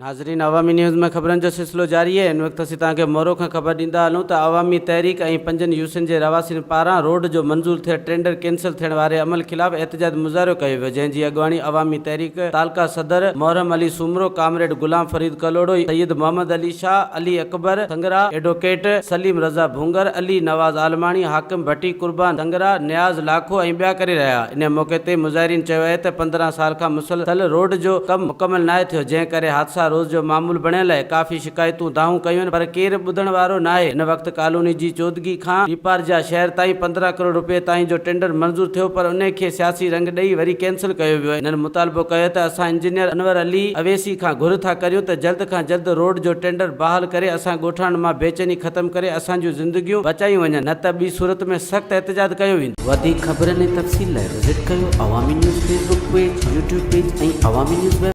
ناظرين عوامي نيوز ۾ خبرن جو سلسلو جاري آهي هن وقت اسين توهان کي مورو کان خبر ڏيندا هلون ته عوامي تحريڪ ۽ پنجن يوسين جي رهواسين پاران روڊ جو منظور ٿيل ٽينڊر ڪينسل ٿيڻ واري عمل خلاف احتجاج مظاهرو ڪيو ويو جنهن جي اڳواڻي عوامي تحريڪ تعلقه صدر محرم علي سومرو، ڪامريڊ غلام فريد ڪلهوڙو، سيد محمد علي شاهه، علي اڪبر سنگرا، ايڊووڪيٽ سليم رضا ڀونگر، علي نواز عالماڻي، حاڪم ڀٽي، قربان سنگرا، نياز لاکو ۽ ٻيا ڪري رهيا. ان موقعي تي مظاهرين چيو آهي ته 15 سال کان مسلسل روڊ جو ڪم مڪمل ناهي ٿيو جنهن ڪري حادثا روز جو معمول بڻيل آهي، ڪافي شڪايتون دانهون ڪيون آهن پر ڪير ٻڌڻ وارو ناهي، هن وقت ڪالوني جي چودڳي کان ڏيپارجا شهر تائين 15 ڪروڙ روپيه تائين جو ٽينڊر منظور ٿيو پر انهي کي سياسي رنگ ڏئي وري ڪينسل ڪيو ويو آهي، هنن مطالبو ڪيو ته اسان انجنيئر انور علي اويسي کان گهر ٿا ڪريون ته جلد کان جلد روڊ جو ٽينڊر بحال ڪري اسان ڳوٺاڻن مان بيچيني ختم ڪري اسان جون زندگيون بچايون وڃن نه ته ٻي صورت ۾ سخت احتجاج ڪيو ويندو. وڌيڪ خبرن ۽ تفصيل لاء وزٽ ڪيو Awami news Facebook page, YouTube page ۽ Awami news web.